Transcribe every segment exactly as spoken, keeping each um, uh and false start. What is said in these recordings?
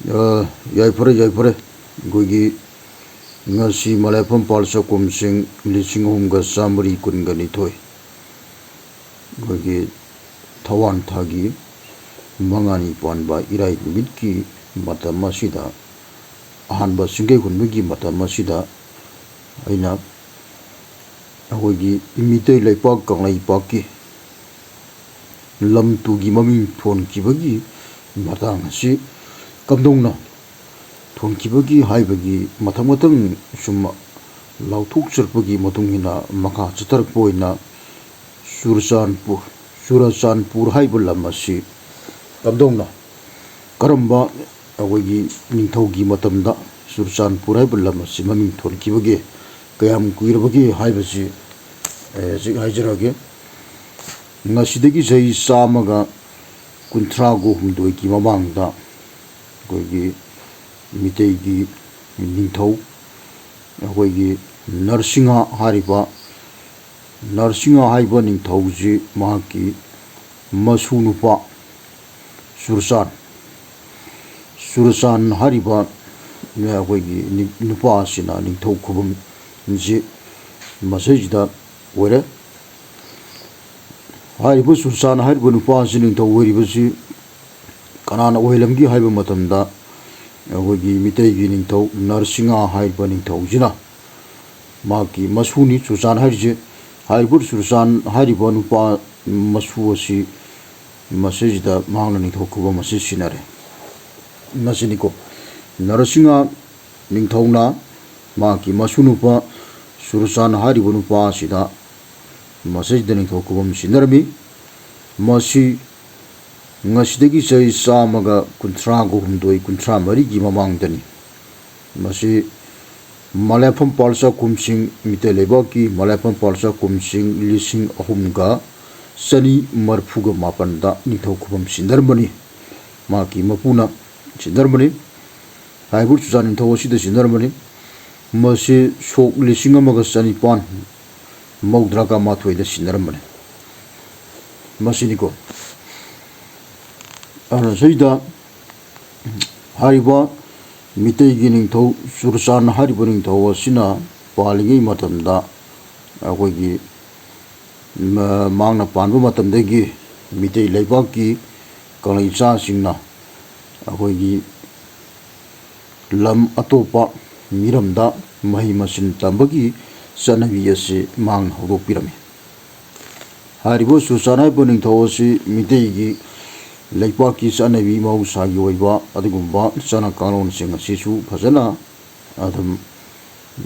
ꯑ, ꯌꯥꯏꯐꯔꯦ, ꯌꯥꯏꯐꯔꯦ꯫ ꯑꯩꯈꯣꯏꯒꯤ ꯉꯁꯤ ꯃꯂꯥꯏꯐꯝ ꯄꯥꯜ ꯆꯥꯛꯈꯨꯝꯁꯤꯡ ꯂꯤꯁꯤꯡ ꯑꯍꯨꯝꯒ ꯆꯥꯃꯔꯤ ꯀꯨꯟꯒ ꯅꯤꯊꯣꯏ, ꯑꯩꯈꯣꯏꯒꯤ ꯊꯋꯥꯟ ꯊꯥꯒꯤ ꯃꯉꯥꯅꯤ ꯄꯥꯟꯕ ꯏꯔꯥꯏ ꯅꯨꯃꯤꯠꯀꯤ ꯃꯇꯝ ꯑꯁꯤꯗ, ꯑꯍꯥꯟꯕ ꯆꯤꯡꯒꯩ ꯍꯨꯟꯕꯒꯤ ꯃꯇꯝ ꯑꯁꯤꯗ, ꯑꯩꯅ ꯑꯩꯈꯣꯏꯒꯤ ꯃꯤꯇꯩ ꯂꯩꯄꯥꯛ ꯀꯪꯂꯩꯄꯥꯛꯀꯤ ꯂꯝ ꯇꯨꯒꯤ ꯃꯃꯤꯡ ꯊꯣꯟꯈꯤꯕꯒꯤ ꯃꯇꯥꯡ ꯑꯁꯤ ꯀꯝꯗꯧꯅ ꯊꯣꯟꯈꯤꯕꯒꯦ ꯍꯥꯏꯕꯒꯤ ꯃꯊꯪ ꯃꯊꯪ ꯁꯨꯝ ꯂꯥꯎꯊꯣꯛꯆꯔꯛꯄꯒꯤ ꯃꯇꯨꯡ ꯏꯟꯅ ꯃꯈꯥ ꯆꯠꯊꯔꯛꯄ ꯑꯣꯏꯅ ꯆꯨꯔꯆꯥꯟꯄꯨꯔ, ꯆꯨꯔꯆꯥꯟꯄꯨꯔ ꯍꯥꯏꯕ ꯂꯝ ꯑꯁꯤ ꯀꯝꯗꯧꯅ, ꯀꯔꯝꯕ ꯑꯩꯈꯣꯏꯒꯤ ꯅꯤꯡꯊꯧꯒꯤ ꯃꯇꯝꯗ ꯆꯨꯔꯆꯥꯟꯄꯨꯔ ꯍꯥꯏꯕ ꯂꯝ ꯑꯁꯤ ꯃꯃꯤꯡ ꯊꯣꯟꯈꯤꯕꯒꯦ, ꯀꯌꯥꯝ ꯀꯨꯏꯔꯕꯒꯦ ꯍꯥꯏꯕꯁꯤ, ꯑꯦ, ꯍꯧꯖꯤꯛ ꯍꯥꯏꯖꯔꯛꯑꯒꯦ꯫ ꯉꯁꯤꯗꯒꯤ ꯆꯍꯤ ꯆꯥꯝꯃꯒ ꯀꯨꯟꯊ꯭ꯔꯥꯒ ꯍꯨꯝꯗꯣꯏꯒꯤ ꯃꯃꯥꯡꯗ ꯑꯩꯈꯣꯏꯒꯤ ꯃꯤꯇꯩꯒꯤ ꯅꯤꯡꯊꯧ, ꯑꯩꯈꯣꯏꯒꯤ ꯅꯔꯁꯤꯡꯍ ꯍꯥꯏꯔꯤꯕ, ꯅꯔꯁꯤꯡꯍ ꯍꯥꯏꯕ ꯅꯤꯡꯊꯧꯁꯤ ꯃꯍꯥꯛꯀꯤ ꯃꯁꯨ ꯅꯨꯄꯥ ꯆꯨꯔꯆꯥꯟ, ꯆꯨꯔꯆꯥꯟ ꯍꯥꯏꯔꯤꯕ ꯑꯩꯈꯣꯏꯒꯤ ꯅꯤ-, ꯅꯨꯄꯥ ꯑꯁꯤꯅ ꯅꯤꯡꯊꯧ ꯈꯨꯕꯝꯁꯤ ꯃꯁꯤꯗꯩꯁꯤꯗ ꯑꯣꯏꯔꯦ꯫ ꯍꯥꯏꯔꯤꯕ ꯆꯨꯔꯆꯥꯟ ꯍꯥꯏꯔꯤꯕ ꯅꯨꯄꯥ ꯑꯁꯤ ꯅꯤꯡꯊꯧ ꯑꯣꯏꯔꯤꯕꯁꯤ ꯀꯅꯥꯅ ꯑꯣꯏꯍꯜꯂꯝꯒꯦ ꯍꯥꯏꯕ ꯃꯇꯝꯗ, ꯑꯩꯈꯣꯏꯒꯤ ꯃꯤꯇꯩꯒꯤ ꯅꯤꯡꯊꯧ ꯅꯔꯁꯤꯡꯍ ꯍꯥꯏꯔꯤꯕ ꯅꯤꯡꯊꯧꯁꯤꯅ ꯃꯍꯥꯛꯀꯤ ꯃꯁꯨꯅꯤ ꯆꯨꯔꯆꯥꯟ ꯍꯥꯏꯔꯤꯁꯦ꯫ ꯍꯥꯏꯔꯤꯕ ꯆꯨꯔꯆꯥꯟ ꯍꯥꯏꯔꯤꯕ ꯅꯨꯄꯥ ꯃꯁꯨ ꯑꯁꯤ ꯃꯁꯤꯁꯤꯗ ꯃꯍꯥꯛꯅ ꯅꯤꯡꯊꯧ ꯈꯨꯕꯝ ꯑꯁꯤ ꯁꯤꯟꯅꯔꯦ꯫ ꯃꯁꯤꯅꯤꯀꯣ, ꯅꯔꯁꯤꯡꯍ ꯅꯤꯡꯊꯧꯅ ꯃꯍꯥꯛꯀꯤ ꯃꯁꯨ ꯅꯨꯄꯥ ꯆꯨꯔꯆꯥꯟ ꯍꯥꯏꯔꯤꯕ ꯅꯨꯄꯥ ꯑꯁꯤꯗ ꯃꯁꯤꯗ ꯅꯤꯡꯊꯧ ꯈꯨꯕꯝ ꯁꯤꯟꯅꯔꯝꯃꯤ꯫ ꯃꯁꯤ ꯉꯁꯤꯗꯒꯤ ꯆꯍꯤ ꯆꯥꯝꯃꯒ ꯀꯨꯟꯊ꯭ꯔꯥꯒ ꯍꯨꯝꯗꯣꯏ, ꯀꯨꯟꯊ꯭ꯔꯥ ꯃꯔꯤꯒꯤ ꯃꯃꯥꯡꯗꯅꯤ꯫ ꯃꯁꯤ ꯃꯂꯥꯏꯐꯝ ꯄꯥꯜ ꯆꯥꯛꯈꯨꯝꯁꯤꯡ, ꯃꯤꯇꯩ ꯂꯩꯕꯥꯛꯀꯤ ꯃꯂꯥꯏꯐꯝ ꯄꯥꯜ ꯆꯥꯛꯈꯨꯝꯁꯤꯡ ꯂꯤꯁꯤꯡ ꯑꯍꯨꯝꯒ ꯆꯅꯤ ꯃꯔꯤꯐꯨꯒ ꯃꯥꯄꯟꯗ ꯅꯤꯡꯊꯧ ꯈꯨꯕꯝ ꯁꯤꯟꯅꯔꯝꯕꯅꯤ꯫ ꯃꯍꯥꯛꯀꯤ ꯃꯄꯨꯅ ꯁꯤꯟꯅꯔꯝꯕꯅꯤ꯫ ꯍꯥꯏꯔꯤꯕ ꯆꯨꯔꯆꯥꯟ ꯅꯤꯡꯊꯧ ꯑꯁꯤꯗ ꯁꯤꯟꯅꯔꯝꯕꯅꯤ꯫ ꯃꯁꯤ ꯁꯣꯛ ꯂꯤꯁꯤꯡ ꯑꯃꯒ ꯆꯅꯤꯄꯥꯟ ꯃꯧꯗ꯭ꯔꯥꯒ ꯃꯥꯊꯣꯏꯗ ꯁꯤꯟꯅꯔꯝꯕꯅꯤ꯫ ꯃꯁꯤꯅꯤꯀꯣ꯫ ꯑꯗꯨꯅ ꯁꯤꯗ ꯍꯥꯏꯔꯤꯕ ꯃꯤꯇꯩꯒꯤ ꯅꯤꯡꯊꯧ ꯆꯨꯔꯆꯥꯟ ꯍꯥꯏꯔꯤꯕ ꯅꯤꯡꯊꯧ ꯑꯁꯤꯅ ꯄꯥꯜꯂꯤꯉꯩ ꯃꯇꯝꯗ ꯑꯩꯈꯣꯏꯒꯤ ꯃ-, ꯃꯍꯥꯛꯅ ꯄꯥꯟꯕ ꯃꯇꯝꯗꯒꯤ ꯃꯤꯇꯩ ꯂꯩꯕꯥꯛꯀꯤ ꯀꯪꯂꯩꯆꯥꯁꯤꯡꯅ ꯑꯩꯈꯣꯏꯒꯤ ꯂꯝ ꯑꯇꯣꯞꯄ ꯃꯤꯔꯝꯗ ꯃꯍꯩ ꯃꯁꯤꯡ ꯇꯝꯕꯒꯤ ꯆꯠꯅꯕꯤ ꯑꯁꯤ ꯃꯍꯥꯛꯅ ꯍꯧꯗꯣꯛꯄꯤꯔꯝꯃꯤ꯫ ꯍꯥꯏꯔꯤꯕ ꯆꯨꯔꯆꯥꯟ ꯍꯥꯏꯔꯤꯕ ꯅꯤꯡꯊꯧ ꯑꯁꯤ ꯃꯤꯇꯩꯒꯤ ꯂꯩꯄꯥꯛꯀꯤ ꯆꯠꯅꯕꯤ ꯃꯍꯧꯁꯥꯒꯤ ꯑꯣꯏꯕ ꯑꯗꯨꯒꯨꯝꯕ ꯆꯠꯅ ꯀꯥꯡꯂꯣꯟꯁꯤꯡ ꯑꯁꯤꯁꯨ ꯐꯖꯅ ꯑꯗꯨꯝ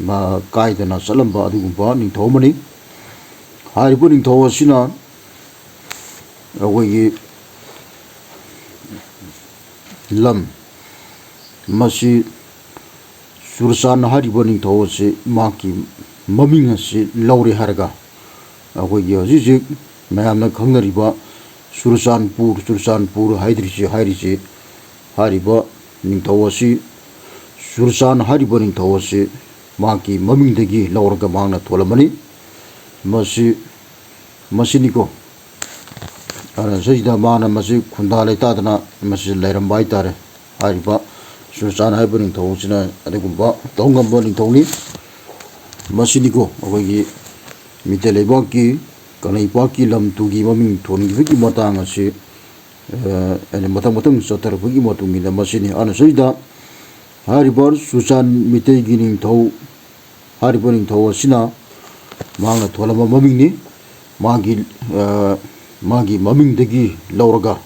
ꯃ-, ꯀꯥꯏꯗꯅ ꯆꯠꯂꯝꯕ ꯑꯗꯨꯒꯨꯝꯕ ꯅꯤꯡꯊꯧ ꯑꯃꯅꯤ꯫ ꯍꯥꯏꯔꯤꯕ ꯅꯤꯡꯊꯧ ꯑꯁꯤꯅ ꯑꯩꯈꯣꯏꯒꯤ ꯂꯝ ꯃꯁꯤ ꯆꯨꯔꯆꯥꯟ ꯍꯥꯏꯔꯤꯕ ꯅꯤꯡꯊꯧ ꯑꯁꯤ ꯃꯍꯥꯛꯀꯤ ꯃꯃꯤꯡ ꯑꯁꯤ ꯂꯧꯔꯦ ꯍꯥꯏꯔꯒ ꯑꯩꯈꯣꯏꯒꯤ ꯍꯧꯖꯤꯛ ꯍꯧꯖꯤꯛ ꯃꯌꯥꯝꯅ ꯈꯪꯅꯔꯤꯕ ꯆꯨꯔꯆꯥꯟꯄꯨꯔ, ꯆꯨꯔꯆꯥꯟꯄꯨꯔ ꯍꯥꯏꯗ꯭ꯔꯤꯁꯤ, ꯍꯥꯏꯔꯤꯁꯤ, ꯍꯥꯏꯔꯤꯕ ꯅꯤꯡꯊꯧ ꯑꯁꯤ, ꯆꯨꯔꯆꯥꯟ ꯍꯥꯏꯔꯤꯕ ꯅꯤꯡꯊꯧ ꯑꯁꯤ ꯃꯍꯥꯛꯀꯤ ꯃꯃꯤꯡꯗꯒꯤ ꯂꯧꯔꯒ ꯃꯍꯥꯛꯅ ꯊꯣꯜꯂꯝꯕꯅꯤ꯫ ꯃꯁꯤ, ꯃꯁꯤꯅꯤꯀꯣ꯫ ꯑꯗꯨꯅ ꯁꯤꯗꯩꯁꯤꯗ ꯃꯥꯅ ꯃꯁꯤ ꯈꯨꯟꯗꯥ ꯂꯩꯇꯥꯗꯅ ꯃꯁꯤ ꯂꯩꯔꯝꯕ ꯍꯥꯏꯇꯥꯔꯦ꯫ ꯍꯥꯏꯔꯤꯕ ꯆꯨꯔꯆꯥꯟ ꯍꯥꯏꯕ ꯅꯤꯡꯊꯧ ꯑꯁꯤꯅ ꯑꯗꯨꯒꯨꯝꯕ ꯇꯧꯉꯝꯕ ꯅꯤꯡꯊꯧꯅꯤ꯫ ꯃꯁꯤꯅꯤꯀꯣ ꯑꯩꯈꯣꯏꯒꯤ ꯃꯤꯇꯩ ꯂꯩꯕꯥꯛꯀꯤ ꯀꯪꯂꯩꯄꯥꯛꯀꯤ ꯂꯝ ꯇꯨꯒꯤ ꯃꯃꯤꯡ ꯊꯣꯟꯈꯤꯕꯒꯤ ꯃꯇꯥꯡ ꯑꯁꯤ, ꯑ, ꯑꯩꯅ ꯃꯊꯪ ꯃꯊꯪ ꯆꯠꯊꯔꯛꯄꯒꯤ ꯃꯇꯨꯡ ꯏꯟꯅ ꯃꯁꯤꯅꯤ꯫ ꯑꯗꯨꯅ ꯁꯤꯗ ꯍꯥꯏꯔꯤꯕ ꯆꯨꯔꯆꯥꯟ ꯃꯤꯇꯩꯒꯤ ꯅꯤꯡꯊꯧ ꯍꯥꯏꯔꯤꯕ ꯅꯤꯡꯊꯧ ꯑꯁꯤꯅ ꯃꯍꯥꯛꯅ ꯊꯣꯜꯂꯝꯕ ꯃꯃꯤꯡꯅꯤ꯫ ꯃꯥꯒꯤ, ꯑ, ꯃꯥꯒꯤ ꯃꯃꯤꯡꯗꯒꯤ ꯂꯧꯔꯒ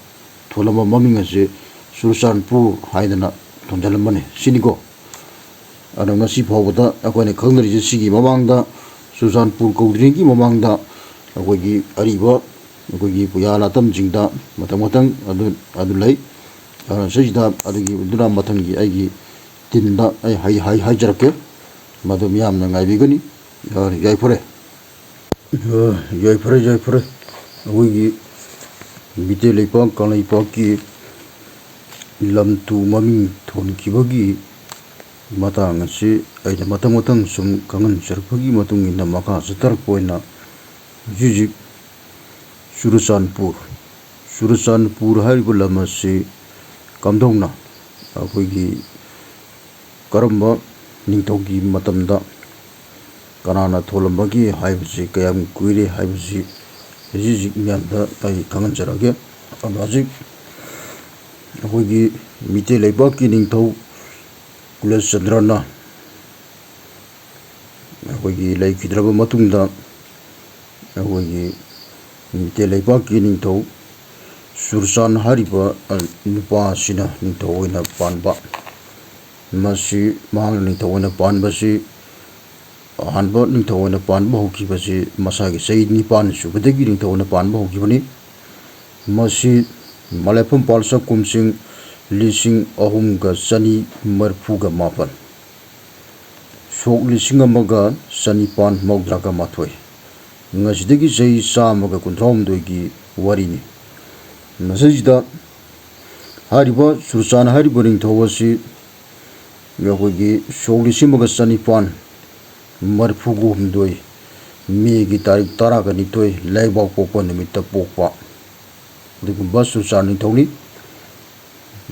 ꯊꯣꯜꯂꯝꯕ ꯃꯃꯤꯡ ꯑꯁꯤ ꯆꯨꯔꯆꯥꯟꯄꯨꯔ ꯍꯥꯏꯗꯅ ꯊꯣꯟꯖꯜꯂꯝꯕꯅꯤ꯫ ꯁꯤꯅꯤꯀꯣ꯫ ꯑꯗꯣ ꯉꯁꯤ ꯐꯥꯎꯕꯗ ꯑꯩꯈꯣꯏꯅ ꯈꯪꯅꯔꯤꯁꯦ ꯁꯤꯒꯤ ꯃꯃꯥꯡꯗ, ꯆꯨꯔꯆꯥꯟꯄꯨꯔ ꯀꯧꯗ꯭ꯔꯤꯉꯩꯒꯤ ꯃꯃꯥꯡꯗ ꯑꯩꯈꯣꯏꯒꯤ ꯑꯔꯤꯕ ꯑꯩꯈꯣꯏꯒꯤ ꯄꯨꯌꯥ ꯂꯥꯇꯝꯁꯤꯡꯗ ꯃꯊꯪ ꯃꯊꯪ ꯑꯗꯨ, ꯑꯗꯨ ꯂꯩ꯫ ꯑꯗꯨꯅ ꯁꯤꯁꯤꯗ ꯑꯗꯨꯒꯤ, ꯑꯗꯨꯅ ꯃꯊꯪꯒꯤ ꯑꯩꯒꯤ ꯇꯤꯟꯗ ꯑꯩ ꯍꯥꯏ-, ꯍꯥꯏ-, ꯍꯥꯏꯖꯔꯛꯀꯦ꯫ ꯃꯗꯨ ꯃꯤꯌꯥꯝꯅ ꯉꯥꯏꯕꯤꯒꯅꯤ꯫ ꯌꯥꯏꯐꯔꯦ꯫ ꯌꯥꯏꯐꯔꯦ, ꯌꯥꯏꯐꯔꯦ꯫ ꯑꯩꯈꯣꯏꯒꯤ ꯃꯤꯇꯩ ꯂꯩꯄꯥꯛ ꯀꯪꯂꯩꯄꯥꯛꯀꯤ ꯂꯝ ꯇꯨ ꯃꯃꯤꯡ ꯊꯣꯟꯈꯤꯕꯒꯤ ꯃꯇꯥꯡ ꯑꯁꯤ ꯑꯩꯅ ꯃꯊꯪ ꯃꯊꯪ ꯁꯨꯝ ꯈꯪꯍꯟꯖꯔꯛꯄꯒꯤ ꯃꯇꯨꯡ ꯏꯟꯅ ꯃꯈꯥ ꯆꯠꯊꯔꯛꯄ ꯑꯣꯏꯅ ꯍꯧꯖꯤꯛ ꯍꯧꯖꯤꯛ ꯆꯨꯔꯆꯥꯟꯄꯨꯔ, ꯆꯨꯔꯆꯥꯟꯄꯨꯔ ꯍꯥꯏꯔꯤꯕ ꯂꯝ ꯑꯁꯤ ꯀꯝꯗꯧꯅ ꯑꯩꯈꯣꯏꯒꯤ ꯀꯔꯝꯕ ꯅꯤꯡꯊꯧꯒꯤ ꯃꯇꯝꯗ ꯀꯅꯥꯅ ꯊꯣꯜꯂꯝꯕꯒꯦ ꯍꯥꯏꯕꯁꯤ, ꯀꯌꯥꯝ ꯀꯨꯏꯔꯦ ꯍꯥꯏꯕꯁꯤ ꯍꯧꯖꯤꯛ ꯍꯧꯖꯤꯛ ꯃꯌꯥꯝꯗ ꯑꯩ ꯈꯪꯍꯟꯖꯔꯒꯦ꯫ ꯑꯗꯣ ꯍꯧꯖꯤꯛ ꯑꯩꯈꯣꯏꯒꯤ ꯃꯤꯇꯩ ꯂꯩꯕꯥꯛꯀꯤ ꯅꯤꯡꯊꯧ ꯀꯨꯂꯆꯟꯗ꯭ꯔꯅ ꯑꯩꯈꯣꯏꯒꯤ ꯂꯩꯈꯤꯗ꯭ꯔꯕ ꯃꯇꯨꯡꯗ, ꯑꯩꯈꯣꯏꯒꯤ ꯃꯤꯇꯩ ꯂꯩꯕꯥꯛꯀꯤ ꯅꯤꯡꯊꯧ ꯆꯨꯔꯆꯥꯟ ꯍꯥꯏꯔꯤꯕ, ꯑ, ꯅꯨꯄꯥ ꯑꯁꯤꯅ ꯅꯤꯡꯊꯧ ꯑꯣꯏꯅ ꯄꯥꯟꯕ꯫ ꯃꯁꯤ ꯃꯍꯥꯛꯅ ꯅꯤꯡꯊꯧ ꯑꯣꯏꯅ ꯄꯥꯟꯕꯁꯤ, ꯑꯍꯥꯟꯕ ꯅꯤꯡꯊꯧ ꯑꯣꯏꯅ ꯄꯥꯟꯕ ꯍꯧꯈꯤꯕꯁꯤ ꯃꯁꯥꯒꯤ ꯆꯍꯤ ꯅꯤꯄꯥꯟ ꯁꯨꯕꯗꯒꯤ ꯅꯤꯡꯊꯧ ꯑꯣꯏꯅ ꯄꯥꯟꯕ ꯍꯧꯈꯤꯕꯅꯤ꯫ ꯃꯁꯤ ꯃꯂꯦꯐꯝ ꯄꯥꯜ ꯁꯀꯨꯝꯁꯤꯡ ꯂꯤꯁꯤꯡ ꯑꯍꯨꯝꯒ ꯆꯅꯤ ꯃꯔꯤꯐꯨꯒ ꯃꯥꯄꯟ, ꯁꯣꯛ ꯂꯤꯁꯤꯡ ꯑꯃꯒ ꯆꯅꯤꯄꯥꯟ ꯃꯧꯗ꯭ꯔꯥꯒ ꯃꯥꯊꯣꯏ, ꯉꯁꯤꯗꯒꯤ ꯆꯍꯤ ꯆꯥꯝꯃꯒ ꯀꯨꯟꯊ꯭ꯔꯥꯍꯨꯝꯗꯣꯏꯒꯤ ꯋꯥꯔꯤꯅꯤ꯫ ꯃꯁꯤꯗ ꯍꯥꯏꯔꯤꯕ ꯆꯨꯔꯆꯥꯟ ꯍꯥꯏꯔꯤꯕ ꯅꯤꯡꯊꯧ ꯑꯁꯤ ꯑꯩꯈꯣꯏꯒꯤ ꯁꯣꯛ ꯂꯤꯁꯤꯡ ꯑꯃꯒ ꯆꯅꯤꯄꯥꯟ ꯃꯔꯤꯐꯨꯒ ꯍꯨꯝꯗꯣꯏ ꯃꯦꯒꯤ ꯇꯥꯔꯤꯛ ꯇꯔꯥꯒ ꯅꯤꯊꯣꯏ ꯂꯩꯕꯥꯛ ꯄꯣꯛꯄ ꯅꯨꯃꯤꯠꯇ ꯄꯣꯛꯄ ꯑꯗꯨꯒꯨꯝꯕ ꯆꯨꯔꯆꯥꯟ ꯅꯤꯡꯊꯧꯅꯤ꯫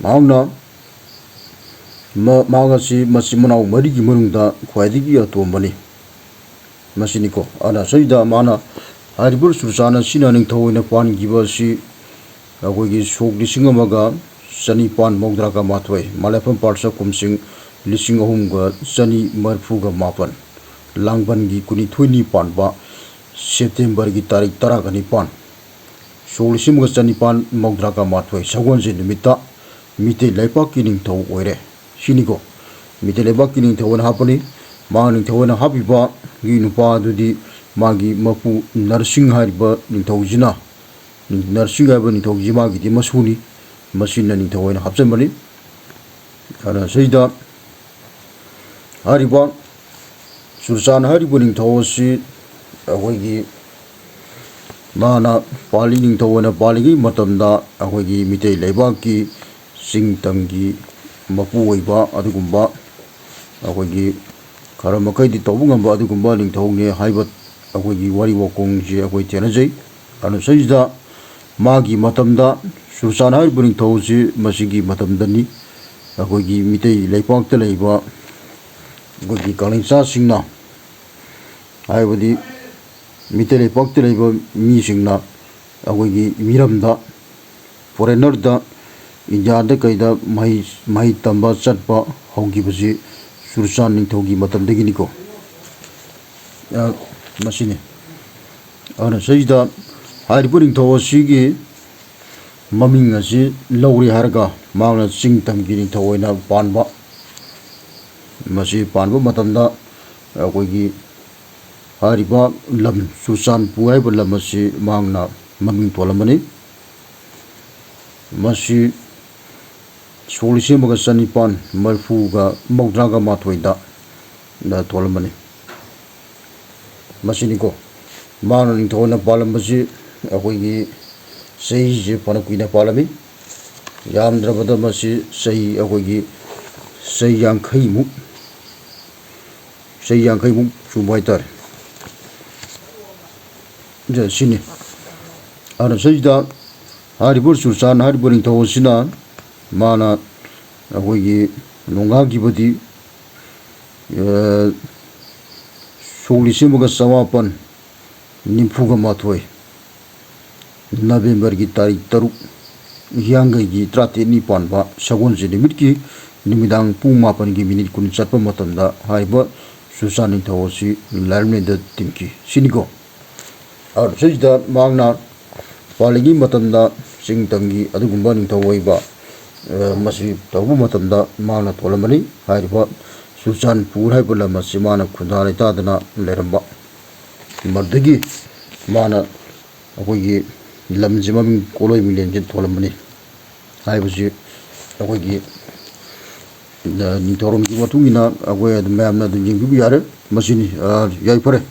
ꯃꯍꯥꯛꯅ ꯃ-, ꯃꯍꯥꯛ ꯑꯁꯤ ꯃꯆꯤꯟ ꯃꯅꯥꯎ ꯃꯔꯤꯒꯤ ꯃꯅꯨꯡꯗ ꯈ꯭ꯋꯥꯏꯗꯒꯤ ꯑꯇꯣꯝꯕꯅꯤ꯫ ꯃꯁꯤꯅꯤꯀꯣ꯫ ꯑꯗꯨꯅ ꯁꯤꯗ ꯃꯥꯅ ꯍꯥꯏꯔꯤꯕ ꯆꯨꯔꯆꯥꯟ ꯑꯁꯤꯅ ꯅꯤꯡꯊꯧ ꯑꯣꯏꯅ ꯄꯥꯟꯈꯤꯕ ꯑꯁꯤ ꯑꯩꯈꯣꯏꯒꯤ ꯁꯣꯛ ꯂꯤꯁꯤꯡ ꯑꯃꯒ ꯆꯅꯤꯄꯥꯟ ꯃꯧꯗ꯭ꯔꯥꯒ ꯃꯥꯊꯣꯏ, ꯃꯂꯦꯐꯝ ꯄꯥꯜ ꯁꯀꯨꯝꯁꯤꯡ ꯂꯤꯁꯤꯡ ꯑꯍꯨꯝꯒ ꯆꯅꯤ ꯃꯔꯤꯐꯨꯒ ꯃꯥꯄꯟ, ꯂꯥꯡꯕꯟꯒꯤ ꯀꯨꯟꯅꯤꯊꯣꯏꯅꯤ ꯄꯥꯟꯕ ꯁꯦꯞꯇꯦꯝꯕꯔꯒꯤ ꯇꯥꯔꯤꯛ ꯇꯔꯥꯒ ꯅꯤꯄꯥꯟ, ꯁꯣꯛ ꯂꯤꯁꯤꯡ ꯑꯃꯒ ꯆꯅꯤꯄꯥꯟ ꯃꯧꯗ꯭ꯔꯥꯒ ꯃꯥꯊꯣꯏ ꯁꯒꯣꯜꯁꯦꯟ ꯅꯨꯃꯤꯠꯇ ꯃꯤꯇꯩ ꯂꯩꯄꯥꯛꯀꯤ ꯅꯤꯡꯊꯧ ꯑꯣꯏꯔꯦ꯫ ꯁꯤꯅꯤꯀꯣ꯫ ꯃꯤꯇꯩ ꯂꯩꯕꯥꯛꯀꯤ ꯅꯤꯡꯊꯧ ꯑꯣꯏꯅ ꯍꯥꯞꯄꯅꯤ꯫ ꯃꯍꯥꯛ ꯅꯤꯡꯊꯧ ꯑꯣꯏꯅ ꯍꯥꯞꯄꯤꯕꯒꯤ ꯅꯨꯄꯥ ꯑꯗꯨꯗꯤ ꯃꯥꯒꯤ ꯃꯄꯨ ꯅꯔꯁꯤꯡ ꯍꯥꯏꯔꯤꯕ ꯅꯤꯡꯊꯧꯁꯤꯅ, ꯅꯔꯁꯤꯡ ꯍꯥꯏꯕ ꯅꯤꯡꯊꯧꯁꯤ ꯃꯥꯒꯤꯗꯤ ꯃꯁꯨꯅꯤ, ꯃꯁꯤꯅ ꯅꯤꯡꯊꯧ ꯑꯣꯏꯅ ꯍꯥꯞꯆꯟꯕꯅꯤ꯫ ꯑꯗꯨꯅ ꯁꯤꯗ ꯍꯥꯏꯔꯤꯕ ꯆꯨꯔꯆꯥꯟ ꯍꯥꯏꯔꯤꯕ ꯅꯤꯡꯊꯧ ꯑꯁꯤ ꯑꯩꯈꯣꯏꯒꯤ ꯃꯥꯅ ꯄꯥꯜꯂꯤ, ꯅꯤꯡꯊꯧ ꯑꯣꯏꯅ ꯄꯥꯜꯂꯤꯉꯩ ꯃꯇꯝꯗ ꯑꯩꯈꯣꯏꯒꯤ ꯃꯤꯇꯩ ꯂꯩꯕꯥꯛꯀꯤ ꯆꯤꯡ ꯇꯝꯒꯤ ꯃꯄꯨ ꯑꯣꯏꯕ ꯑꯗꯨꯒꯨꯝꯕ, ꯑꯩꯈꯣꯏꯒꯤ ꯈꯔ ꯃꯈꯩꯗꯤ ꯇꯧꯕ ꯉꯝꯕ ꯑꯗꯨꯒꯨꯝꯕ ꯅꯤꯡꯊꯧꯅꯦ ꯍꯥꯏꯕ ꯑꯩꯈꯣꯏꯒꯤ ꯋꯥꯔꯤ ꯋꯥꯈꯣꯡꯁꯦ ꯑꯩꯈꯣꯏ ꯊꯦꯡꯅꯖꯩ꯫ ꯑꯗꯨꯅ ꯁꯤꯗꯩꯁꯤꯗ ꯃꯥꯒꯤ ꯃꯇꯝꯗ ꯆꯨꯔꯆꯥꯟ ꯍꯥꯏꯔꯤꯕ ꯅꯤꯡꯊꯧꯁꯤ ꯃꯁꯤꯒꯤ ꯃꯇꯝꯗꯅꯤ꯫ ꯑꯩꯈꯣꯏꯒꯤ ꯃꯤꯇꯩ ꯂꯩꯄꯥꯛꯇ ꯂꯩꯕ ꯑꯩꯈꯣꯏꯒꯤ ꯀꯥꯂꯦꯟꯆꯥꯁꯤꯡꯅ, ꯍꯥꯏꯕꯗꯤ ꯃꯤꯇꯩ ꯂꯩꯄꯥꯛꯇ ꯂꯩꯕ ꯃꯤꯁꯤꯡꯅ ꯑꯩꯈꯣꯏꯒꯤ ꯃꯤꯔꯝꯗ, ꯐꯣꯔꯦꯟꯅꯔꯗ, ꯏꯟꯗꯤꯌꯥꯗ ꯀꯩꯗ ꯃꯍꯩ, ꯃꯍꯩ ꯇꯝꯕ ꯆꯠꯄ ꯍꯧꯈꯤꯕꯁꯤ ꯆꯨꯔꯆꯥꯟ ꯅꯤꯡꯊꯧꯒꯤ ꯃꯇꯝꯗꯒꯤꯅꯤꯀꯣ꯫ ꯑ, ꯃꯁꯤꯅꯤ꯫ ꯑꯗꯨꯅ ꯁꯤꯗ ꯍꯥꯏꯔꯤꯕ ꯅꯤꯡꯊꯧ ꯑꯁꯤꯒꯤ ꯃꯃꯤꯡ ꯑꯁꯤ ꯂꯧꯔꯦ ꯍꯥꯏꯔꯒ ꯃꯍꯥꯛꯅ ꯆꯤꯡ ꯇꯝꯒꯤ ꯅꯤꯡꯊꯧ ꯑꯣꯏꯅ ꯄꯥꯟꯕ꯫ ꯃꯁꯤ ꯄꯥꯟꯕ ꯃꯇꯝꯗ ꯑꯩꯈꯣꯏꯒꯤ ꯍꯥꯏꯔꯤꯕ ꯂꯝ ꯆꯨꯔꯆꯥꯟꯄꯨꯔ ꯍꯥꯏꯕ ꯂꯝ ꯑꯁꯤ ꯃꯍꯥꯛꯅ ꯃꯃꯤꯡ ꯊꯣꯜꯂꯝꯕꯅꯤ꯫ ꯃꯁꯤ ꯁꯣꯛ ꯂꯤꯁꯤꯡ ꯑꯃꯒ ꯆꯅꯤꯄꯥꯟ ꯃꯔꯤꯐꯨꯒ ꯃꯧꯗ꯭ꯔꯥꯒ ꯃꯥꯊꯣꯏꯗ ꯊꯣꯜꯂꯝꯕꯅꯤ꯫ ꯃꯁꯤꯅꯤꯀꯣ, ꯃꯍꯥꯛꯅ ꯅꯤꯡꯊꯧ ꯑꯣꯏꯅ ꯄꯥꯜꯂꯝꯕꯁꯤ ꯑꯩꯈꯣꯏꯒꯤ ꯆꯍꯤꯁꯦ ꯐꯅ ꯀꯨꯏꯅ ꯄꯥꯜꯂꯝꯃꯤ꯫ ꯌꯥꯝꯗ꯭ꯔꯕꯗ ꯃꯁꯤ ꯆꯍꯤ, ꯑꯩꯈꯣꯏꯒꯤ ꯆꯍꯤ ꯌꯥꯡꯈꯩꯃꯨꯛ, ꯆꯍꯤ ꯌꯥꯡꯈꯩꯃꯨꯛ ꯁꯨꯕ ꯍꯥꯏꯇꯥꯔꯦ꯫ ꯁꯤꯅꯤ꯫ ꯑꯗꯨꯅ ꯁꯤꯗ ꯍꯥꯏꯔꯤꯕ ꯆꯨꯔꯆꯥꯟ ꯍꯥꯏꯔꯤꯕ ꯅꯤꯡꯊꯧ ꯑꯁꯤꯅ ꯃꯥꯅ ꯑꯩꯈꯣꯏꯒꯤ ꯅꯣꯡꯒꯥꯈꯤꯕꯗꯤ, ꯑ, ꯁꯣꯛ ꯂꯤꯁꯤꯡ ꯑꯃꯒ ꯆꯃꯥꯄꯟ ꯅꯤꯐꯨꯒ ꯃꯥꯊꯣꯏ ꯅꯕꯦꯝꯕꯔꯒꯤ ꯇꯥꯔꯤꯛ ꯇꯔꯨꯛ, ꯍꯤꯌꯥꯡꯒꯩꯒꯤ ꯇꯔꯥꯇꯔꯦꯠꯅꯤ ꯄꯥꯟꯕ ꯁꯒꯣꯜꯁꯦꯟ ꯅꯨꯃꯤꯠꯀꯤ ꯅꯨꯃꯤꯗꯥꯡ ꯄꯨꯡ ꯃꯥꯄꯟꯒꯤ ꯃꯤꯅꯤꯠ ꯀꯨꯟ ꯆꯠꯄ ꯃꯇꯝꯗ ꯍꯥꯏꯔꯤꯕ ꯆꯨꯔꯆꯥꯟ ꯅꯤꯡꯊꯧ ꯑꯁꯤ ꯂꯥꯏꯔꯦꯝꯂꯦꯟꯗ ꯇꯤꯟꯈꯤ꯫ ꯁꯤꯅꯤꯀꯣ꯫ ꯑꯗꯨ ꯁꯤꯗ ꯃꯍꯥꯛꯅ ꯄꯥꯜꯂꯤꯉꯩ ꯃꯇꯝꯗ ꯆꯤꯡ ꯇꯝꯒꯤ ꯑꯗꯨꯒꯨꯝꯕ ꯅꯤꯡꯊꯧ ꯑꯣꯏꯕ, ꯑ, ꯃꯁꯤ ꯇꯧꯕ ꯃꯇꯝꯗ ꯃꯍꯥꯛꯅ ꯊꯣꯜꯂꯝꯕꯅꯤ꯫ ꯍꯥꯏꯔꯤꯕ ꯆꯨꯔꯆꯥꯟꯄꯨꯔ ꯍꯥꯏꯕ ꯂꯝ ꯑꯁꯤ ꯃꯥꯅ ꯈꯨꯟꯗꯥ ꯂꯩꯇꯥꯗꯅ ꯂꯩꯔꯝꯕ꯫ ꯃꯗꯨꯗꯒꯤ ꯃꯥꯅ ꯑꯩꯈꯣꯏꯒꯤ ꯂꯝꯁꯤ ꯃꯃꯤꯡ ꯀꯣꯂꯣꯏ ꯃꯤꯂꯦꯟꯁꯤ ꯊꯣꯜꯂꯝꯕꯅꯤ ꯍꯥꯏꯕꯁꯤ ꯑꯩꯈꯣꯏꯒꯤ, ꯑ, ꯅꯤꯡꯊꯧꯔꯣꯟꯒꯤ ꯃꯇꯨꯡ ꯏꯟꯅ ꯑꯩꯈꯣꯏ ꯑꯗꯨꯝ ꯃꯌꯥꯝꯅ ꯑꯗꯨꯝ ꯌꯦꯡꯕꯤꯕ ꯌꯥꯔꯦ꯫ ꯃꯁꯤꯅꯤ꯫ ꯑ, ꯌꯥꯏꯐꯔꯦ꯫